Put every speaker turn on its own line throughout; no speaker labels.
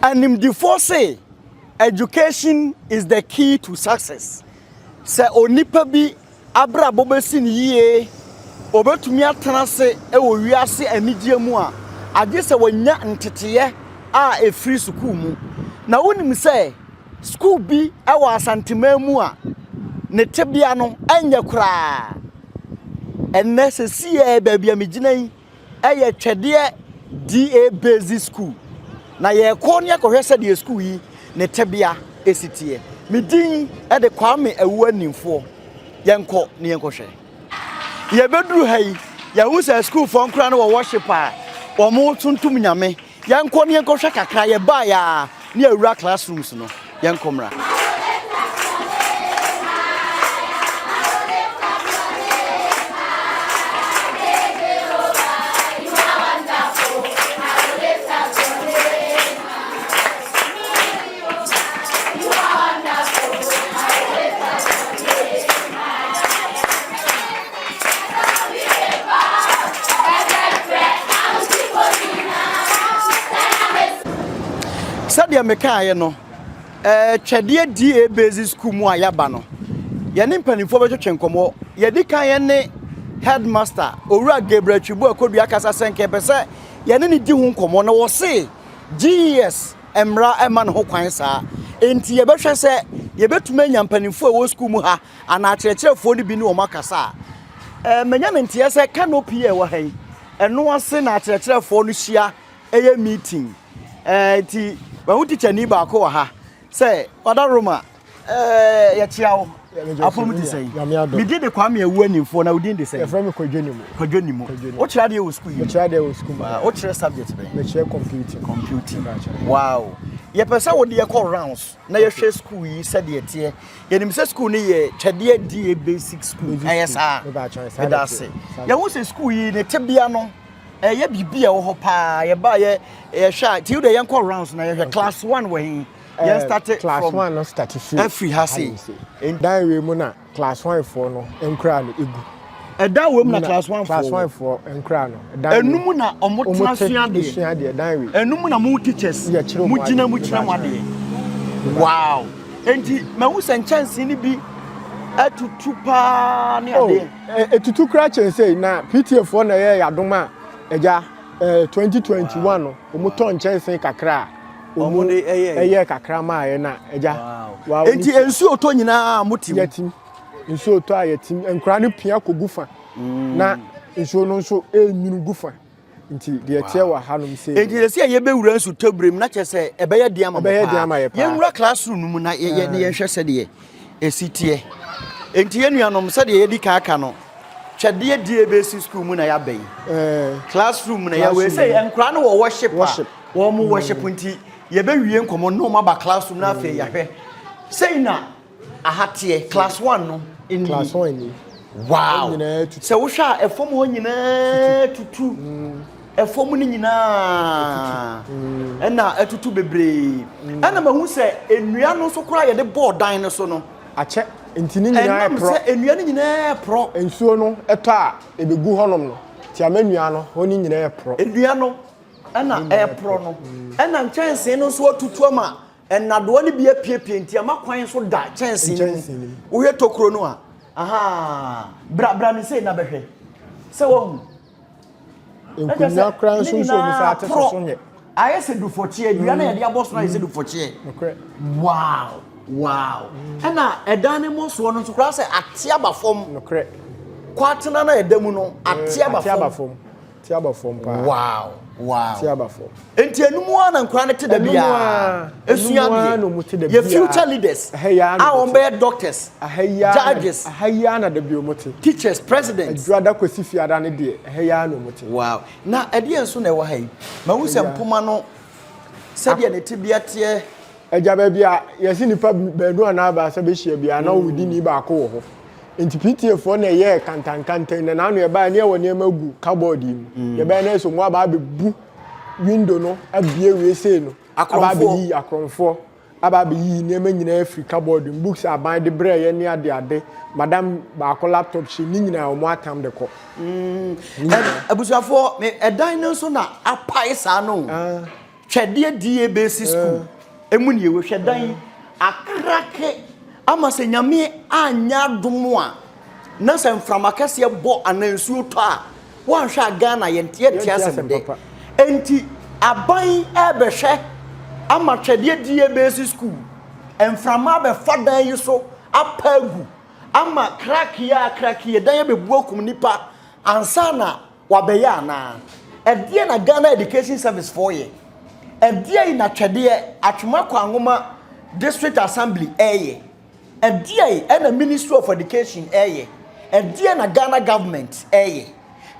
Animdefoɔ se, Education is the key to success. Sɛ onipa bi abrabɔ bɛsi no yie, ɔbɛtumi atena ase wɔ wiase anigyeɛ mu a, agye sɛ wanya nteteeɛ a ɛfiri sukuu mu. Na wonim sɛ sukuu bi wɔ Asanteman mu a ne tebea no nyɛ koraa. Ɛnnɛ sɛsiɛ baabi a megyina yi, yɛ Twɛdeɛ DA Basic School, na yɛrekɔ ne akɔhwɛ sɛdeɛ sukuu yi ne tebea si teɛ. Me din de Kwame Awuanimfoɔ. Yɛnkɔ ne yɛnkɔhwɛ. Yɛbɛduru ha yi, yɛahu sɛ sukuufoɔ nkoraa no wɔ worship a wɔretontom Nyame. Yɛnkɔ ne yɛnkɔhwɛ kakra, yɛbaeɛ a ne yɛawura classrooms no. Yɛnkɔ mmra. Sɛdeɛ mekaeɛ no, eh, Twɛdeɛ DA Basic School mu a yɛaba no, yɛne mpanimfoɔ bɛtwetwe nkɔmmɔ. Yɛdi kan yɛne headmaster, Owura Gabriel Twibu Akodua kasa sɛ nka yɛpɛ sɛ yɛne no di ho nkɔmmɔ na wɔse GES mmara mma no ho kwan saa. Enti yɛbɛhwɛ sɛ yɛbɛtumi anya mpanimfoɔ a ɛwɔ sukuu mu ha anaa akyerɛkyerɛfoɔ no bi ne wɔn akasa a. Eh, manya ne nteɛ sɛ canopy a ɛwɔ ha yi, ɛno ase na akyerɛkyerɛfoɔ no hyia ɛyɛ meeting. Eh, nti mahu tikyani baako wɔ ha sɛ Fada Roma Eh, yɛkyea wo. Apɔm te sɛn? Me din de Kwame Awu Animfoɔ na wo din de sɛn?
Yɛfrɛ me Kwadwo Nimu.
Kwadwo Nimu. Wokyerɛ adeɛ wɔ sukuu yi mu?
Mekyerɛ adeɛ wɔ sukuu mu.
Ah, wokyerɛ subject bɛn?
Mekyerɛ computing.
Computing. Wow. Yɛpɛ sɛ wode yɛkɔ rounds na yɛhwɛ sukuu yi sɛdeɛ ɛteɛ. Yɛnim sɛ sukuu no yɛ Twɛdeɛ DA Basic School. Ɛyɛ saa? Meda ase. Yɛhu sɛ sukuu yi ne tebea no ɛyɛ biribi a ɛwɔ hɔ paa. Yɛbaa yɛ yɛhwɛ a, nti wode yɛnkɔ rounds na yɛhwɛ class one wɔ he? Yɛn start
class
from
one no start firi
afiri ha sei.
Dan wei mu na class one foɔ no nkura no egu.
Ɛdan wei mu na class one foɔ.
Class one foɔ nkura no. Dan
Ɛnu mu na ɔmo tena sua adeɛ.
Sua adeɛ dan wei.
Ɛnu mu na mo teachers mo gyina mu kyerɛ mo adeɛ. Wow. Enti mahu sɛ nkyɛnsee no bi atutu paa ne
oh,
adeɛ.
Etutu kura kyɛnsee na PTA foɔ na ɛyɛ yadom a ɛgya 2021 no wɔn tɔ nkyɛnsee kakra a.
Wɔn de ɛyɛ.
Ɛyɛ kakra maa yɛ na ɛgya.
Wow. Enti nsuo tɔ nyinaa mo tim.
Yɛtim. Nsuo tɔ a yɛtim. Nkura no pia kɔ gu fa. Mm. Na nsuo no nso ɛnyini gu fa. Nti deɛ ɛteɛ wɔ hanom sei.
Enti sɛ sɛ yɛbɛwura nsu tɔ mu na kyerɛ sɛ ɛbɛyɛ den ama mo paa.
Ɛbɛyɛ den ama yɛ paa.
Yɛnwura classroom no mu na yɛ yɛnhwɛ sɛdeɛ ɛsi teɛ. Enti yɛn nuanom sɛdeɛ yɛdi kan aka no twɛdeɛ die bɛsi school mu na yɛaba yi. Classroom na yɛwɔ sɛ nkura no wɔ worship a. Wɔn mo worship nti yɛbɛwie nkɔmmɔ no na wɔn aba classroom na afei yɛahwɛ. Sei na aha teɛ class one no ni.
Class one ni.
Wow. Sɛ wohwɛ a ɛfam hɔ nyinaa tutu. Ɛfam no nyinaa ɛna atutu bebree. Ɛna mahu sɛ nnua no nso koraa yɛde bɔɔ dan no so no.
Akyɛ nti ne nyinaa
ɛnam
ɛporɔ.
sɛ nnua no nyinaa ɛporɔ.
Nsuo no ɛtɔ a ɛbɛgu hɔnom no nti ama nnua no hɔ no nyinaa ɛporɔ.
Nnua no ɛna ɛreporɔ no, ɛna nkyɛnsee no nso atutu ama nnadoa no bi apiepie nti ama kwan nso da kyɛnsee no mu. Wohwɛ tokuro no a, aha, bra bra ne sei na bɛhwɛ sɛ wahu.
Nkonnwa koraa nso nso wɔn nsa ate so so nyɛ.
Ayɛ sɛ dufɔkyeɛ, dua na yɛde abɔ so no ayɛ sɛ dufɔkyeɛ. Wow, wow. Ɛna ɛdan no mmɔsoɔ no nso koraa sɛ ate aba fam.
Nokorɛ.
Kwatena no a ɛda mu no, ate aba fam.
Ti aba fam paa.
Wow, wow.
Ti aba fam.
Nti enum ara na nkwadaa no te da biara. Esua adeɛ. Yɛ future leaders. A wɔn bɛyɛ doctors, judges.
Aha yi ara na da bi wɔn te.
Teachers, presidents.
Adwuada kɔsi fiada ne deɛ, ɛha yi ara na wɔn te.
Wow. Na ɛdeɛ nso na ɛwɔ ha yi. Mahu sɛ mpoma no sɛdeɛ ne tebea teɛ.
Agya baabi a yɛse nnipa baanu anaa baasa bɛhyia biara na owudini baako wɔ hɔ. Nti PTA foɔ na ɛyɛɛ kantankantan na n'ano ɛbaeɛ ne yɛwɔ nneɛma gu cupboard yi mu. Mm. Yɛbɛyɛ na ɛsɛ wɔn aba abɛbu window no abue wei sei no. Aba abɛyi akorɔmfoɔ aba abɛyi nneɛma nyinaa afiri cupboard mu books aban de brɛ yɛ ne ade ade madam baako laptop hyɛ ne nyinaa wɔn atam de kɔ.
Mm. Abusuafoɔ ɛdan no nso na apae saa no. Ah. Twɛdeɛ DA Basic School emu ne yɛwɔ. Hwɛ dan yi akrake ama sɛ Nyame anyɛ adom a na sɛ mframa kɛseɛ bɔ anaa nsuo tɔ a woanhwɛ a Ghana yɛnte yɛnte asɛm dɛ. Enti aban ɛrebɛhwɛ ama Twɛdeɛ DA Basic School mframa abɛfa dan yi so apa agu ama krake a krake dan abɛbu akum nipa ansa na Wabɛyɛ anaa? Ɛdeɛn na Ghana Education Service foɔ yɛ? Ɛdeɛn na Twɛdeɛ, Atwoma Kwanwoma District Assembly ɛyɛ? Ɛdeɛn ɛna Ministry of Education ɛyɛ? Ɛdeɛn na Ghana Government ɛyɛ?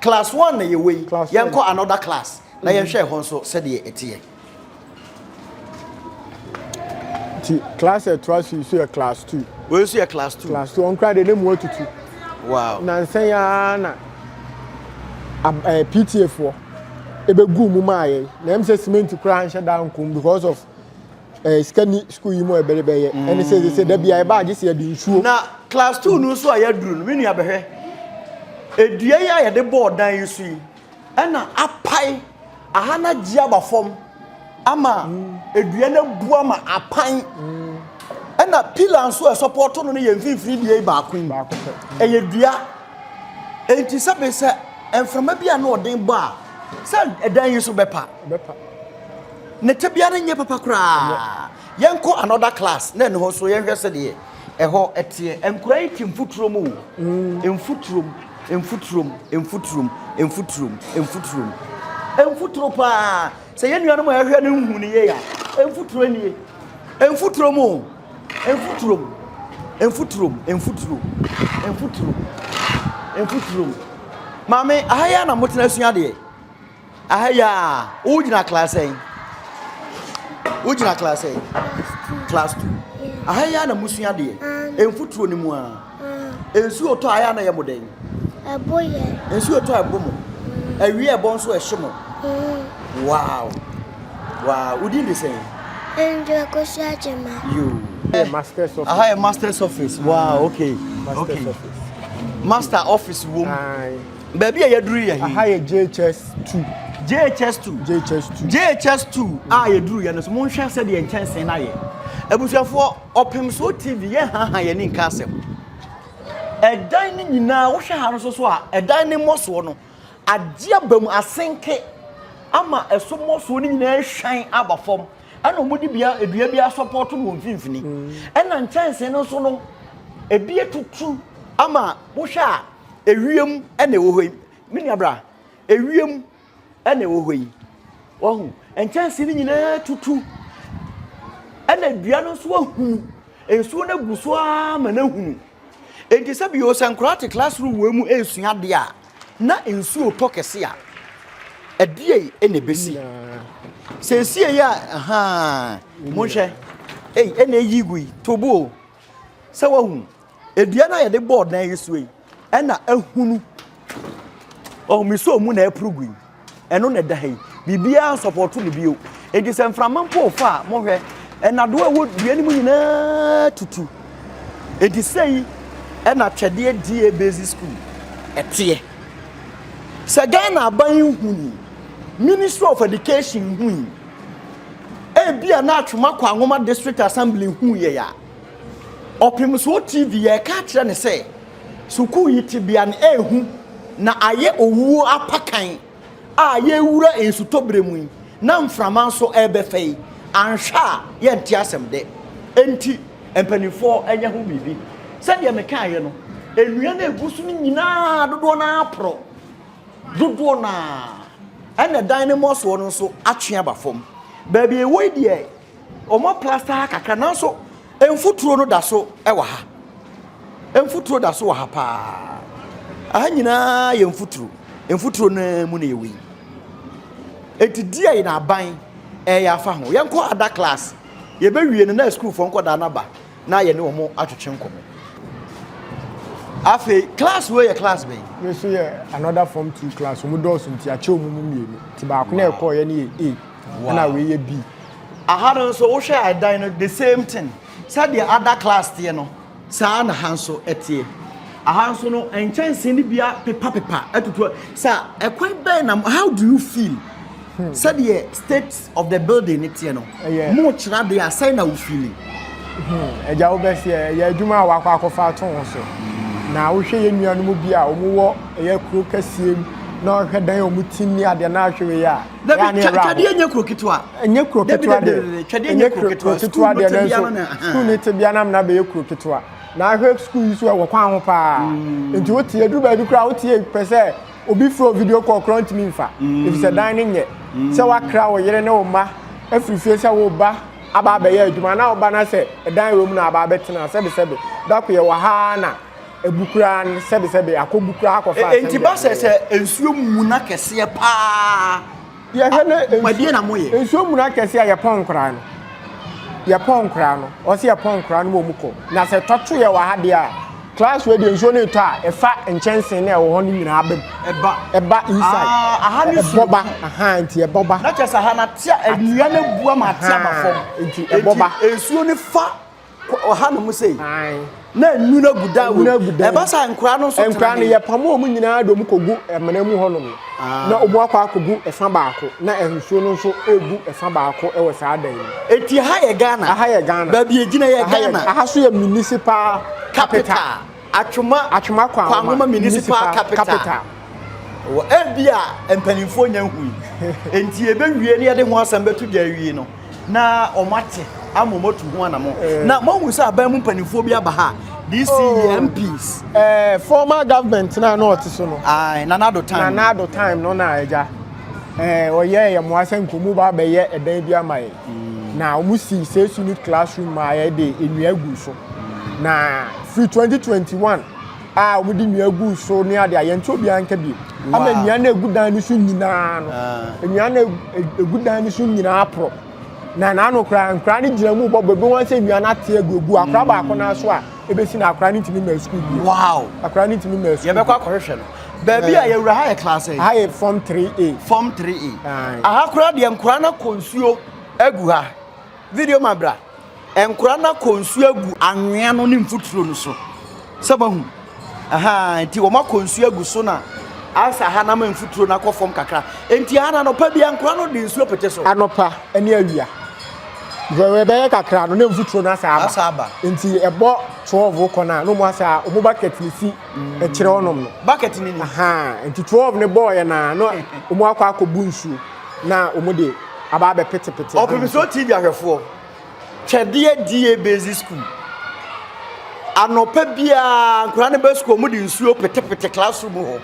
Class one na yɛwɔ yi, yɛnkɔ another class na yɛnhwɛ ɛhɔ nso sɛdeɛ ɛteɛ.
Nti class a ɛtoa so yi nso yɛ class 2.
Wei nso yɛ class 2.
Class 2 ɔno koraa deɛ ne mu atutu.
Wow.
Nansa yi ara na ab ɛɛ eh, PTA foɔ ebegu mu maa yɛn. Na ɛm sɛ cement koraa nhyɛ da nkom because of ɛɛ eh, sika ni school yi mu a ɛbɛde bɛyɛ. Ɛne sɛ sɛ da bi a ɛba agye sɛ yɛde nsuo.
Na class 2 no nso a yɛaduru no, me nua bɛhwɛ. Edua yi a yɛde bɔɔ dan yi so yi, Ɛna apae aha no agye aba fam ama dua no abu ama apan. Ɛna pillar nso a ɛsɔpɔto no no yɛ mfimfini dua yi baako yi. Ɛyɛ dua. Enti sɛbe sɛ mframa bi a na ɔden bɔ a, sɛ ɛdan yi so bɛpa. Ne tebea no nyɛ papa koraa. Yɛnkɔ another class na ɛno hɔ nso yɛnhwɛ sɛdeɛ ɛhɔ teɛ. Nkwadaa yi te mfuturo mu o. Mfuturo mu. Mfuturom, mfuturom, mfuturom, mfuturom. Mfuturo paa. Sɛ yɛn nuanom a ɛhwɛ no nhu no yie a, mfuturo nie. Mfuturom o. Mfuturom, mfuturom, mfuturo, mfuturom, mfuturom. Maame, aha yi ara na motena sua adeɛ. Aha yi a, wogyina class sɛn? Wogyina class sɛn? Class 2. Aha yi a na musua adeɛ. Mfuturo no mu a. Nsuo tɔ a ayɛ a na ɛyɛ mo dɛn?
Ɛbo yɛ.
Nsuo tɔ a ɛbo mo. Awia ɛbɔ nso ɛhye mo. Wow. Wow. Wo din de sɛn?
Angel Akosua Agyemang.
Yoo.
Master's office.
Aha yɛ master's office. Wow, okay.
Master's
okay.
office.
Master office wom.
Aye.
Baabi a yɛaduru yɛ he?
Aha yɛ JHS 2.
JHS 2.
JHS 2.
JHS 2 a yɛduru yɛ no so monhwɛ sɛdeɛ nkyɛnsee no ayɛ. Abusuafoɔ, Ɔpemsoɔ TV yɛnhaha yɛn ani nka asɛm. Ɛdan no nyinaa wohwɛ ha no nso so a, ɛdan no mmɔsoɔ no, agye aba mu asenke ama ɛso mmɔsoɔ no nyinaa ahwan aba fam. Ɛna wɔde bia dua bi asɔpɔto no wɔ mfimfini. Ɛna nkyɛnsee no nso no, ebi atutu ama wohwɛ a Ewiem na ɛwɔ hɔ yi. Me nua bra, ewiem na ɛwɔ hɔ yi. Wahu? Nkyɛnse no nyinaa tutu. Ɛna dua no nso ahunu. Nsuo no agu so ara ma no ahunu. Enti sɛ bio sɛ nkwadaa te classroom wɔ mu resua adeɛ a, na nsuo tɔ kɛse a, ɛdeɛ na ɛbɛsi. Sɛsie yi a, ahaa, monhwɛ. Ei, ɛna ɛyi gu yi, tobo o. Sɛ wahu? Dua no a yɛde bɔɔ dan yi so yi, ɛna ahunu. Ɔho mi so mu na ɛporo gu yi. Ɛno na ɛda ha yi. Biribiara nsɔpɔto no bio. Enti sɛ mframa mpo refa a, mohwɛ, nnadewa a ɛwɔ dua no mu nyinaa tutu. Enti sei ɛna Twɛdeɛ DA Basic School ɛteɛ. Sɛ Ghana aban hui, Ministry of Education hui, ebia na Atwoma Kwanwoma District Assembly hu yɛ a, Ɔpemsoɔ TV yɛreka akyerɛ no sɛ sukuu yi tebea no ɛrehu na ayɛ owuo apakan a yɛrewura nsutɔberɛ mu yi na mframa nso ɛrebɛfa yi, anhwɛ a yɛnte asɛm dɛ. Enti mpanimfoɔ nyɛ ho biribi. Sɛdeɛ mekaeɛ no, nnua no a ɛgu so no nyinaa dodoɔ no ara aporɔ. Dodoɔ no ara. Ɛna dan no mmɔsoɔ no nso atwe aba fam. Baabi a ɛwɔ yi deɛ, Wɔaplasta ha kakra nanso mfuturo no da so wɔ ha. Mfuturo da so wɔ ha paa. Aha nyinaa yɛ mfuturo. Mfuturo no ara mu na yɛwɔ yi. Enti deɛ na aban ɛyɛ afa ho. Yɛnkɔ ada class. Yɛbɛwie no na sukuufoɔ nkɔdaa no aba na yɛne wɔn atwetwe nkɔmmɔ. Afei class wei yɛ class bɛn?
Wei nso yɛ another form 2 class. Wɔn dɔɔso nti akyɛ wɔn mu mmienu. Nti baako na ɛkɔɔyɛ no yɛ A. Ɛna wei yɛ B.
Aha no nso wohwɛ a ɛdan no the same thing sɛdeɛ other class teɛ no saa na ha nso ɛteɛ. Aha nso no nkyɛnsee no bi apepapepa atutu sɛ ɛkwan bɛn na how do you feel? Sɛdeɛ state of the building ne teɛ no, mo kyerɛ adeɛ a sɛn na wo feeli?
Agya wo bɛseɛ, ɛyɛ adwuma a wakɔ akɔfa ato ho so. Na wohwɛ yɛn nuanom bi a wɔn wɔ ɛyɛ kuro kɛseɛ mu na ɔhwɛ dan a wɔn ti ne adeɛ na ahwɛ wei a.
Dabi twɛdeɛ nyɛ kuro ketewa.
Ɛnyɛ kuro ketewa deɛ.
Twɛdeɛ nyɛ kuro ketewa.
Sukuu no tebea no na. Sukuu no tebea no na bɛyɛ kuro ketewa. Na ahwɛ sukuu yi so ɛwɔ kwan ho paa. Nti wote aduru baabi koraa wote pɛ sɛ Obi frɛ wo video call koraa ntumi mfa efisɛ dan no nyɛ sɛ woakra wo yere ne wo mma afiri fie sɛ woreba aba abɛyɛ adwuma na woba na sɛ ɛdan wɔ mu na aba abɛtena sɛbesɛbe da ko yɛwɔ ha ara na abu koraa no sɛbesɛbe akɔbu koraa akɔfa asɛm
Enti ba sɛ sɛ nsuo muna kɛseɛ paa
Yɛhwɛ ne nsuo
ɛdeɛ na moyɛ?
Nsuo muna kɛseɛ a yɛpɔn nkoraa no. Yɛpɔn nkoraa no. Ɔsɛ yɛpɔn nkoraa no ma wɔn kɔ. Na sɛ tɔto yɛ wɔ ha deɛ a, class wei deɛ nsuo no retɔ a, ɛfa nkyɛnsee no a ɛwɔ hɔ no nyinaa ba mu.
Ɛba.
Ɛba inside.
Ah, aha ne
Ɛbɔ ba. Aha, nti ɛbɔ ba.
Na kyerɛ sɛ aha no atea, nnua no abu ama ate aba fam.
Nti ɛbɔ ba.
Nti nsuo no fa ɔhanom sei na nwunu agu dan wɔ mu ɛba saa nkora no nso
nkora no yɛpam wɔn nyinaa de wɔn kɔgu ɛmena mu hɔnom no ah. na wɔn akɔ akɔgu ɛfa baako na nsuo no nso egu ɛfa baako wɔ saa dan mu.
Eti ha yɛ Ghana.
Aha yɛ Ghana.
Baabi egyina yɛ Ghana.
Aha so yɛ municipal capital.
Atwoma
Atwoma
Kwanwoma Municipal Capital. Wɔ ebi a mpanimfoɔ nya nhui. Enti yɛbɛwie ne yɛde ho asɛm bɛto dwa awie no na wɔn ate ama wɔn atu ho anamɔ. Eh. Na moahu sɛ aban mu mpanimfoɔ bi aba ha DCE oh. MPs.
Eh, former government na na ɔte so no.
Aye, Nana Addo time.
Nana Addo time no na agya. Eh, ɔyɛ yɛ mmoa sɛ nkomu ba bɛyɛ ɛdan bi ama yɛ. Mm. Na wɔn si six unit classroom ma yɛde nnua gu so. Na firi 2021 a wɔde nnua guu so ne ade a yɛnte obiara nka bio. Ama nnua no egu dan no so nyinaa no, ah. nnua no egu dan no so nyinaa porɔ. Na n'ano koraa nkora no gyina mu bɔ bebe wɔn sɛ nnua no ate agu egu akora baako no so a ebesi na akora no ntumi mma sukuu bio.
Wow.
Akora no ntumi mma sukuu.
Yɛbɛkɔ akɔhwehwɛ no. Baabi a yɛwura ha yɛ class yi.
Ha yɛ form 3A.
Form 3A. Aha koraa deɛ nkora no akɔ nsuo agu ha. Video ma bra. Nkora no akɔ nsuo agu anwea no ne mfuturo no so. Sɛ moahu? Ahaa, nti wɔn akɔ nsuo agu so na asa ha na ama mfuturo no akɔ fam kakra. Nti ha no anɔpa bia nkora no de nsuo pete so.
Anɔpa ne awia. Because ɛbɛyɛ kakra no na mfuturo no asa aba.
Asa aba.
Nti ɛbɔ 12 kɔ no a na wɔn asa wɔn bucket no si akyire hɔnom no.
Bucket no ni.
Ahaa, nti 12 no bɔɔyɛ no a na wɔn akɔ akɔbu nsuo. na wɔn de aba abɛpetepete.
Ɔpepesoo TV ahwɛfoɔ, Twɛdeɛ DA Basic School. Anɔpa biara nkwadaa no ba sukuu wɔn de nsuo petepete classroom hɔ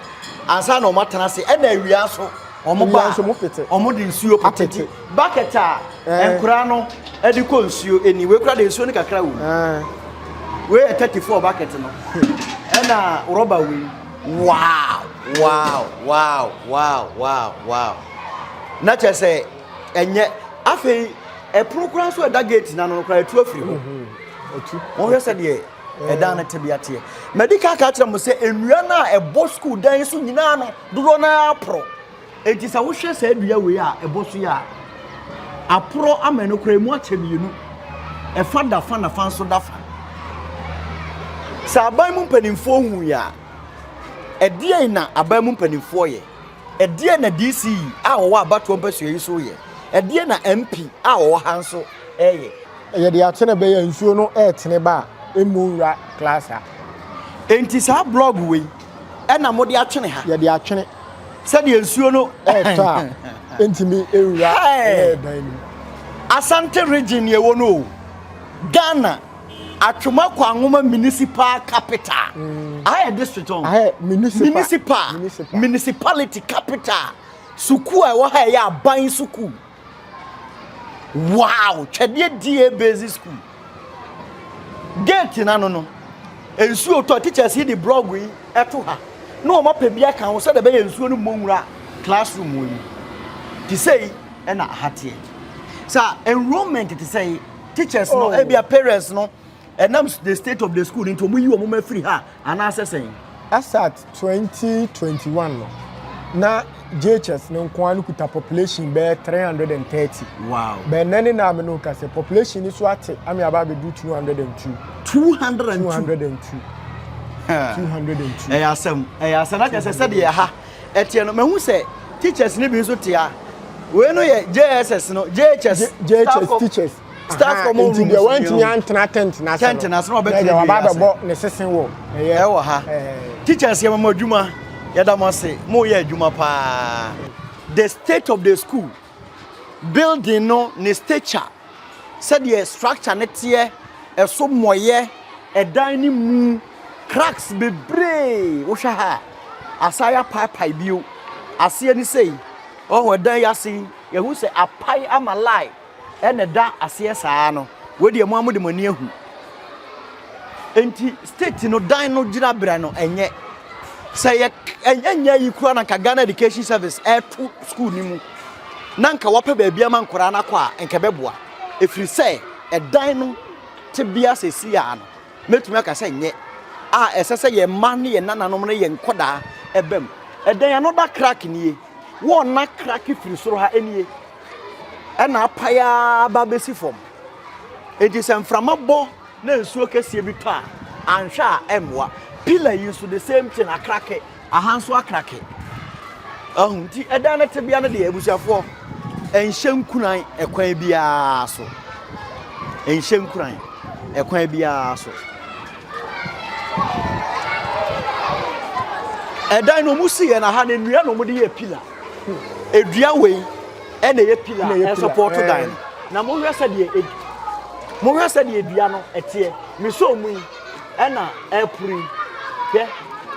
ansa na wɔn atena ase ɛna awia nso wɔn ba wɔn de nsuo petete bucket a eh. nkwadaa no de kɔ nsuo ani wei kura de nsuo no kakra wɔ mu eh. wei yɛ 34 bucket no ɛna rɔba wei. Wow! Wow! Wow! Wow! Wow! Wow! Na kyerɛ sɛ ɛnyɛ afei ɛpono koraa nso ɛda gate n'ano no koraa ɛtu afiri hɔ. Mhm. Wɔhwɛ sɛ deɛ ɛdan no tebea teɛ. Madi kan ka kyerɛ mo sɛ nnua no a ɛbɔ sukuu dan so nyinaa no dodoɔ no ara porɔ. Enti sɛ wohwɛ saa dua wei a ɛbɔ so yi a, aporɔ ama no koraa emu akyɛ mmienu. Ɛfa da fa na fa nso da fa. Sɛ aban mu mpanimfoɔ hui a, ɛdeɛn na aban mu mpanimfoɔ yɛ? Ɛdeɛn na DC a wɔwɔ abatoɔ mpasua yi so yɛ? Ɛdeɛn na MP a wɔwɔ ha nso ɛyɛ?
Yɛde atene bɛyɛ nsuo no ɛretene ba a, ɛmmu nwura class ha.
Enti saa blog wei ɛna mode atwene ha?
Yɛde atwene.
Sɛdeɛ nsuo no
ɛretɔ a, ɛntumi nwura ɛyɛ dan no mu.
Asante region ni ɛwɔ no o. Ghana, Atwoma Kwanwoma Municipal Capital. Mm. Aha yɛ district ɔn.
Aha yɛ municipal.
Municipal. Municipal. Municipality capital. Sukuu a ɛwɔ ha ɛyɛ aban sukuu. Wow! Twɛdeɛ DA Basic School. Gate n'ano no, nsuo tɔ teachers yi de blɔg yi ɛto ha na wɔn apɛ bi aka ho sɛdeɛ ɛbɛyɛ nsuo no mmɔ nwura classroom wɔ mu. Te sɛ yi ɛna aha teɛ. Sa enrollment te sɛ yi teachers no oh. ebia parents no ɛnam the state of the school nti wɔn yi wɔn mma firi ha anaasɛ sɛn.
As at 2021 no, na JHS no nko ara no kuta population bɛyɛ 330.
Wow.
Bɛn nnɛ ne na me no ka sɛ population no so ate ame aba abɛdu 202.
202.
202. 202.
Ɛyɛ asɛm, ɛyɛ asɛm. Na kyerɛ sɛ sɛdeɛ ɛha ɛteɛ no, mahu sɛ teachers no bi nso te ha. Wei no yɛ JSS no, JHS.
JHS teachers.
Staff common room.
Nti deɛ wantumi antena tent n'ase no.
Tent n'ase na ɔbɛtena
dua ase. Waba abɛbɔ ne sese wɔ.
Ɛwɔ ha. Teachers yɛ mo adwuma. Yɛda mo ase. Mo yɛ adwuma paa. The state of the school. Building no ne stature. Sɛdeɛ structure no teɛ, ɛso mmɔeɛ, ɛdan no mu, cracks bebree, wohwɛ ha a, asan apaapae bio. Aseɛ no sei, ɔho ɛdan yi ase yi, yɛhu sɛ apae ama line ɛna ɛda aseɛ saa no. Wei deɛ mo ara mode mo ani ahu. Enti state no dan no gyinaberɛ no ɛnyɛ. Sɛ yɛ ɛnyɛ yi koraa na nka Ghana Education Service ɛto school no mu na nka wɔpɛ baabi ama nkwadaa no akɔ a nka ɛbɛboa. Ɛfiri sɛ ɛdan no tebea sɛsi a no mɛtumi aka sɛ nyɛ a ɛsɛ sɛ yɛn mma ne yɛn nananom ne yɛn nkwadaa ɛba mu. Ɛdan another crack nie. Wɔn na crack firi soro ha nie ɛna apae ara ba bɛsi fam. Enti sɛ mframa bɔ na nsuo kɛseɛ bi tɔ a, anhwɛ a ɛmmoa. Pillar yi nso the same thing akrake, aha nso akrake. Ahu nti ɛdan no tebea no deɛ abusuafoɔ ɛnhyɛ nkuran ɛkwan biara so. Ɛnhyɛ nkuran ɛkwan biara so. Ɛdan no wɔn si yɛ na ha no nnua na wɔde yɛ pillar. Edua wei ɛna ɛyɛ pillar a ɛsɔpɔto dan no. Na monhwɛ sɛdeɛ monhwɛ sɛdeɛ dua no ɛteɛ. Mesɔɔ mu yi ɛna ɛporo yi. Hwɛ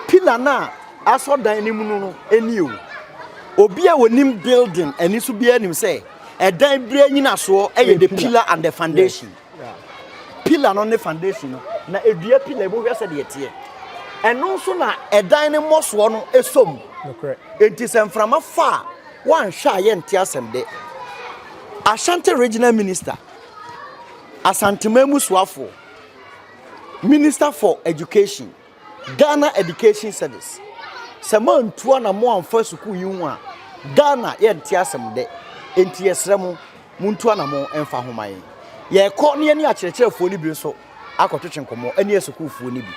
pillar no a asɔ dan no mu no no ɛni o. Obi a onim building ani so biara nim sɛ ɛdan bere nyinasoɔ ɛyɛ the pillar and the foundation. Pillar no ne foundation no. Na edua pillar yi monhwɛ sɛdeɛ ɛteɛ. Ɛno nso na ɛdan no mmɔsoɔ no ɛsɔ mu. Enti sɛ mframa fa a, woanhwɛ a yɛnte asɛm dɛ. Ashanti Regional Minister, Asanteman mu soafoɔ, Minister for Education, Ghana Education Service, sɛ moantu anamɔ amfa sukuu yi ho a, Ghana yɛnte asɛm dɛ. Enti yɛsrɛ mo, montu anamɔ mfa ho ma yɛn. Yɛrekɔ na yɛne akyerɛkyerɛfoɔ no bi nso akɔtwetwe nkɔmmɔ ne asukuufoɔ no bi.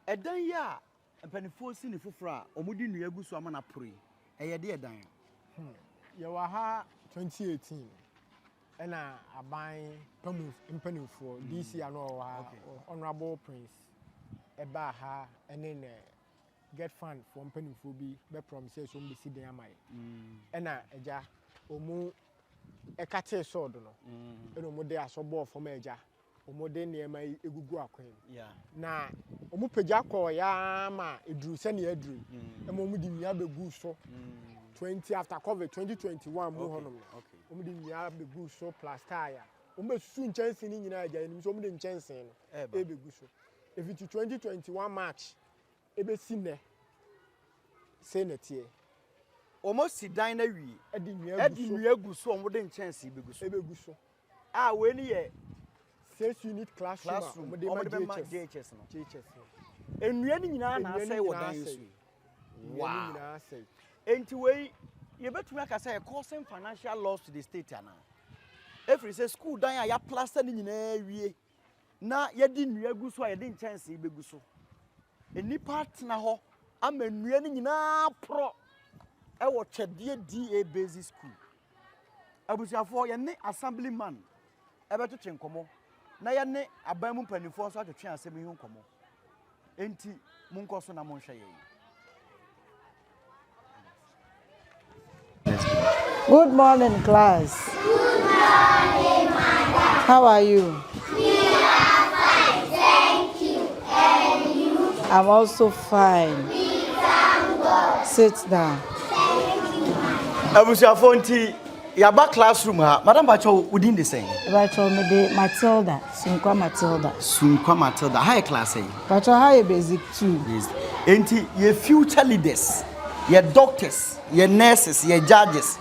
Ɛdan yi a mpanimfoɔ si no foforɔ a wɔde nnua agu so ama no aporo yi, ɛyɛ deɛ dan?
Hmm. Yɛwɔ ha 2018 ɛna aban pamu mpanimfoɔ hmm. DC ano ɔwɔ ha Honourable Prince ɛbaa ha ɛne ne Get Fund foɔ mpanimfoɔ bi bɛ promise sɛ wɔn bɛsi dan ama yɛ hmm. ɛna agya wɔn ɛkatee sɔɔdo no hmm. ɛna wɔn de asɔ bɔɔ fam agya wɔde nneɛma yi gugu akwan mu. Na wɔpagya kɔɔ ya ma ɛduru sɛnea aduru yi. Mm. Ɛma wɔde nnua bɛgu so. 20 mm. after covid 2021 mu hɔnom no. Wɔde nnua bɛgu so plaster a. Wɔbɛsusu nkyɛnse no nyinaa agya anim sɛ wɔde nkyɛnse no ɛbɛgu so. Ɛfiti 2021 March ɛbɛsi nnɛ sei na ɛteɛ.
Wɔasi dan no awie.
Ɛde nnua
gu so. Wɔde nkyɛnse bɛgu so.
Ɛbɛgu so.
A wei ni yɛ.
Six unit classroom a wɔde ma
JHS.
no. JHS
no. Nnua no nyinaa na asɛe wɔ dan yi so yi.
Wow.
Enti wei yɛbɛtumi aka sɛ causing financial loss to the state anaa? Ɛfiri sɛ school dan a yɛaplasta ne nyinaa wie na yɛde nnua gu so a yɛde nkyɛnsee bɛgu so. Nnipa atena hɔ ama nnua no nyinaa porɔ ɛwɔ Twɛdeɛ DA Basic School. Abusuafoɔ, yɛne Assemblyman bɛtwetwe nkɔmmɔ na yɛne aban mu mpanimfoɔ nso atwetwe asɛm yi ho nkɔmmɔ. Enti monkɔ so na monhwɛ yɛn.
Good morning, class.
Good morning, madam.
How are you?
We are fine, thank you. And you?
I'm also fine.
We thank God.
Sit down.
Abusuafoɔ nti yaba classroom ha. Madam Bacho, wo din de sɛn?
Bacho me de Matilda, Sunkwa Matilda.
Sunkwa Matilda. Ha yɛ class yi?
Bacho ha yɛ basic 2.
Yes. Nti yɛ future leaders, yɛ doctors, yɛ nurses, yɛ judges,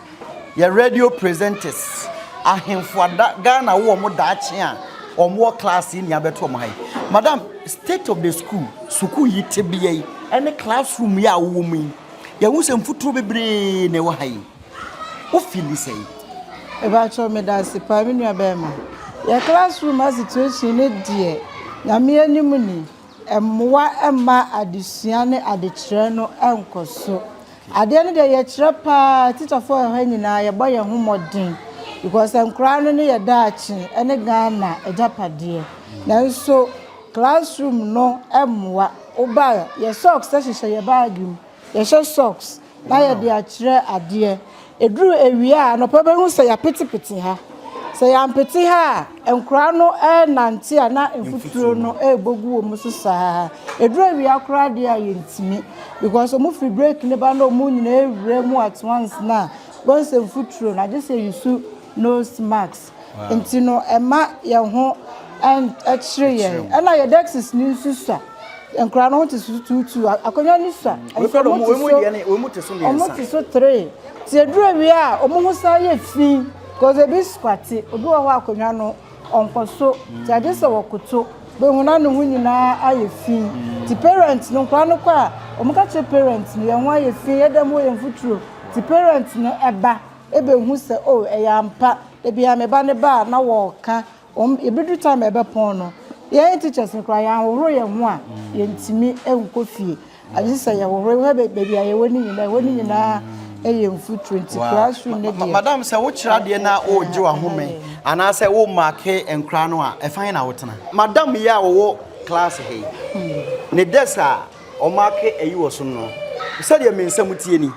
yɛ radio presenters, ahemfo ada Ghana wo wɔn daakye a wɔn wɔ class yi nea abɛto wɔn ha yi. Madam, state of the school, sukuu yi tebea yi, ɛne classroom yi a wowɔ mu yi. Yɛhu sɛ mfuturo bebree na ɛwɔ ha yi. Wo feeli sɛn?
Mepakyɛw medase paa me nua bɛɛma. Yɛ classroom ha situation no deɛ Nyame anim ni, ɛmmoa mma adesua ne adekyerɛ no nkɔso. Adeɛ no deɛ yɛkyerɛ paa, tikyafoɔ a ɛwɔ ha nyinaa yɛbɔ yɛn ho mmɔden because nkoraa no ne yɛ daakye ne Ghana agyapadeɛ. Nanso classroom no mmoa. Woba a, yɛ socks hyehyɛ yɛ baage mu, yɛhyɛ socks na yɛde akyerɛ adeɛ. Ɛduru awia a, anɔpa wobɛhu sɛ yɛapetepete ha. Sɛ yɛampete ha a, nkwadaa no renante a na mfuturo no rebɔ gu wɔn so saa. Ɛduru awia koraa deɛ a yɛntumi because wɔn firi break no ba na wɔn nyinaa awura mu at once no a, wobɛhu sɛ mfuturo no agye sɛ yɛsu nose mask. Nti no ɛma yɛn ho kyere yɛn. Ɛna yɛn desks no nso sua. Nkwadaa no ho te so tuutuu. Akonnwa no sua. Nso wɔn te so wɔn te so tree. Nti eduru awia a wɔn ho san yɛ fi because ebi squate. Obi wɔ hɔ akonnwa no ɔnkɔ so. Nti agye sɛ wɔkoto. Bɛhu na ne ho nyinaa ayɛ fi. Nti parents no nkwadaa no kɔ a wɔn ka kyerɛ parents no yɛn ho ayɛ fi yɛn dɛm hɔ yɛ mfuturo. Nti parents no ɛba ɛbɛhu sɛ oh ɛyɛ ampa. Da biara me ba no ba a na wɔka Wɔn, yɛbɛduru time a yɛbɛpɔn no, yɛn teachers no koraa yɛanhohoro yɛn ho a, yɛntumi nkɔ fie. Agye sɛ yɛhohoro. Wohwɛ baabi a yɛwɔ no nyinaa, ɛhɔ no nyinaa yɛ mfuturo nti classroom no deɛ.
Madam, sɛ wokyerɛ adeɛ na woregye w'ahome anaasɛ womaake nkora no a, ɛfa he na wotena? Madam yi a ɔwɔ class ha yi, ne desk a ɔmaake ayi wɔ so no, sɛdeɛ me nsɛm teɛ ni.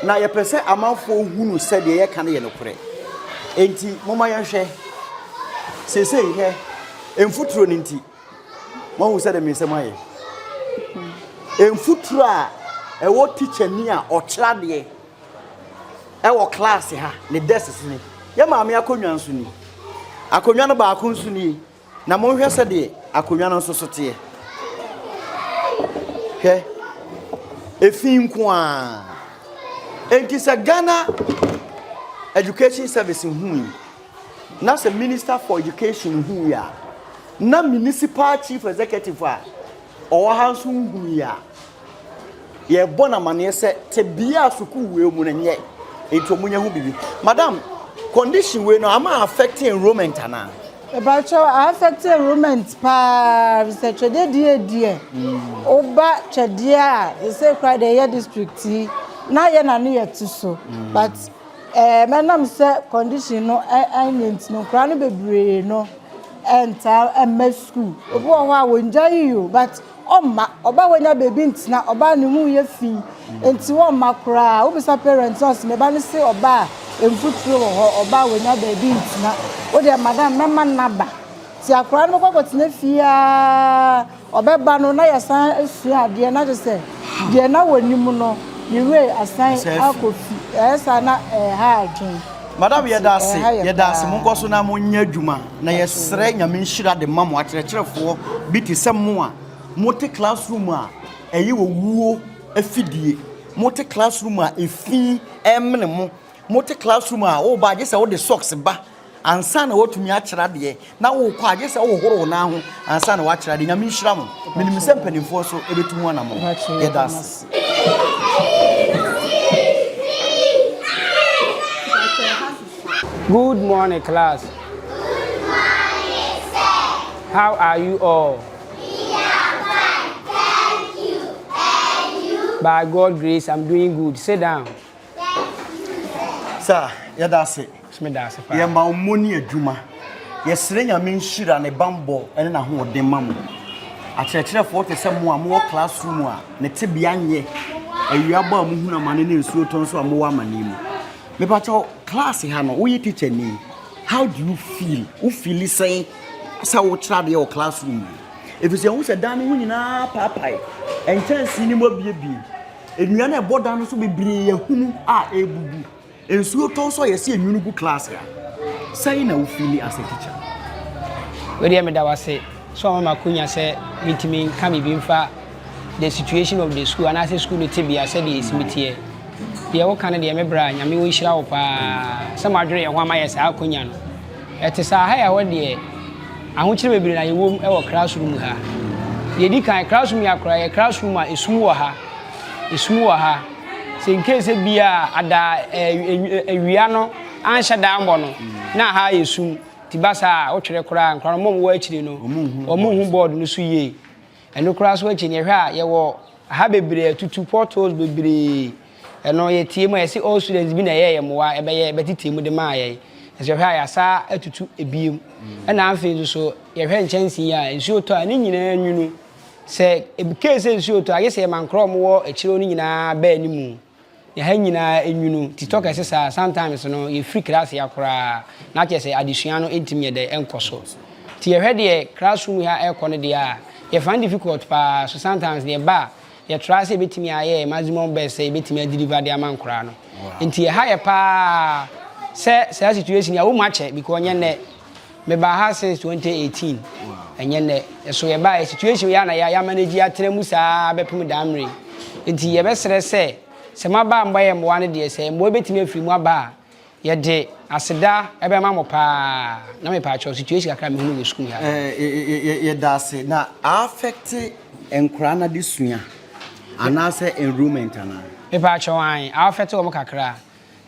Na yɛpɛ sɛ amanfoɔ hunu sɛ deɛ yɛka no yɛ nokorɛ. Enti momma yɛnhwɛ. Seesei hwɛ, mfuturo no nti, moahu sɛdeɛ me nsam ayɛ. Mfuturo a ɛwɔ tikyani a ɔkyerɛ adeɛ ɛwɔ klaase ha, ne desk so ni. Yɛ maame akonnwa nso ni. Akonnwa no baako nso nie. Na monhwɛ sɛdeɛ akonnwa no nso so teɛ. Hwɛ, efi nko ara. Enti sɛ Ghana Education Service hui, na sɛ Minister for Education hui a, na Municipal Chief Executive a ɔwɔ ha nso hui a, Yɛrebɔ no amaneɛ sɛ tebea a sukuu wei mu no nyɛ nti wɔn nyɛ ho biribi. Madam, condition wei no ama affect enrollment anaa?
Mepakyɛw, a affect enrollment paa sɛ twɛdeɛ die deɛ woba twɛdeɛ a sɛ koraa deɛ ɛyɛ district yi na yɛ na ne yɛ te so but ɛɛ mɛnam sɛ condition no ɛnyɛ nti no nkoraa no bebree no ɛntaa ɛmma school obi wɔ hɔ a wɔngya yi o but Ɔmma, ɔba a wanya baabi ntena, ɔba a ne ho yɛ fi nti wɔmma koraa. Wobisa parents a ɔse me ba no se ɔba a mfuturo wɔ hɔ, ɔba a wanya baabi ntena. Wo deɛ madam mɛma no aba. Nti akwadaa no bɛkɔ akɔtena fie ara, ɔbɛba no na yɛasan asua adeɛ na kyerɛ sɛ deɛ na wɔnim no ne werɛ asan akɔ fi. Ɛyɛ saa na ɛha adwene.
Madam
Nti
yɛda ase,
ɛha yɛ
yɛda ase.
paa.
Monkɔ so na monyɛ adwuma. Na yɛsrɛ Nyame nhyira de ma mo akyerɛkyerɛfoɔ bi te sɛ mo a mote classroom a ɛyɛ owuo afidie, mote classroom a efi ɛmene mo, mote classroom a woba agye sɛ wode socks ba ansa na woatumi akyerɛ adeɛ, na wokɔ agye sɛ wohohoro wo nan ho ansa na woakyerɛ adeɛ. Nyame nhyira mo. Menim sɛ mpanimfoɔ nso ɛbɛtu ho anammɔn. Yɛda ase.
Good morning, class.
Good morning, sir.
How are you all?
We are fine, thank you. And you?
By God's grace, I'm doing good. Sit down.
Thank you, sir.
Sir, yɛda ase.
Meda ase paa.
Yɛma wo mmɔ ne adwuma. Yɛsrɛ Nyame nhyira, ne bammɔ ne n'ahoɔden ma mo. Akyerɛkyerɛfoɔ te sɛ mo a mowɔ classroom a ne tebea nyɛ, awia bɔ a mohunu amane ne nsuo tɔ nso a mowɔ amane mu. Mepakyɛw, class ha no, woyɛ teacher ni, how do you feel? Wo feeli sɛn sɛ wokyerɛ adeɛ wɔ classroom mu? Ɛfiri sɛ yɛhu sɛ dan no ho nyinaa paapae, nkyɛnsee no mu abiebie, nnua no a ɛbɔ dan no so bebree ahunu a ɛrebubu. Nsuo tɔ nso a yɛsi enwunu gu class a, sɛn na wo feeli as a teacher?
Wei deɛ meda wo ase sɛ wama me akonya sɛ mentumi nka biribi mfa the situation of the school anaasɛ school no tebea sɛdeɛ ɛsi me teɛ. Deɛ woka no deɛ me bra Nyame ɔnhyira wo paa sɛ moadwene yɛn ho ama yɛ saa akonya no. Ɛte saa ha yɛ hɔ deɛ ahokyere bebree na yɛwɔ mu wɔ classroom ha. Deɛ ɛdi kan classroom yɛ akora yɛ classroom a esum wɔ ha. Esum wɔ ha. Sɛ in case bi a ada awia no anhyɛ da ammɔ no na ha ayɛ sum. Nti ba saa a wotwere koraa nkora no wɔn a wɔwɔ akyire no wɔn nhu board no so yie. Ɛno koraa so akyi no yɛhwɛ a yɛwɔ ha bebree atutu potholes bebree. Ɛno yɛtie mu a yɛse all students bi na ɛyɛɛ yɛn mmoa ɛbɛyɛ bɛtetee mu de maa yɛn. Nso yɛhwɛ a yɛasa atutu ebiem. Ɛna afei nso so yɛhwɛ nkyɛnsee yi a nsuo tɔ a ne nyinaa nwunu. Sɛ case sɛ nsuo tɔ a gye sɛ yɛma nkorɔ a wɔwɔ akyire hɔ no nyinaa ba anim. Na ha nyinaa nwunu nti tɔ kɛse saa a sometimes no yɛfiri class ha koraa na kyerɛ sɛ adesua no ntumi nyɛ dɛn nkɔ so. Nti yɛhwɛ deɛ classroom ha ɛrekɔ no deɛ a yɛ find difficult paa so sometimes deɛ ɛba a yɛ try sɛ yɛbɛtumi ayɛ yɛ maximum best sɛ yɛbɛtumi a deliver de ama nkoraa no. Nti ɛha yɛ paa sɛ saa situation yi a wɔmu akyɛ because nyɛ nnɛ. Mebaa ha since 2018 ɛnyɛ nnɛ. So yɛbaeɛ situation yi a na yɛ manage atena mu saa bɛpem daa mmerɛ yi. Nti yɛbɛsrɛ sɛ sɛ moaba a mobɛyɛ mmoa no deɛ sɛ mmoa bɛtumi afiri mu aba a yɛde aseda ɛbɛma mo paa. Na mepaakyɛw situation kakra a mehunu wɔ sukuu ha.
Yɛda ase. Na a affect nkwadaa no adesua anaasɛ enrollment anaa?
Mepaakyɛw ae, a affect wɔn kakra.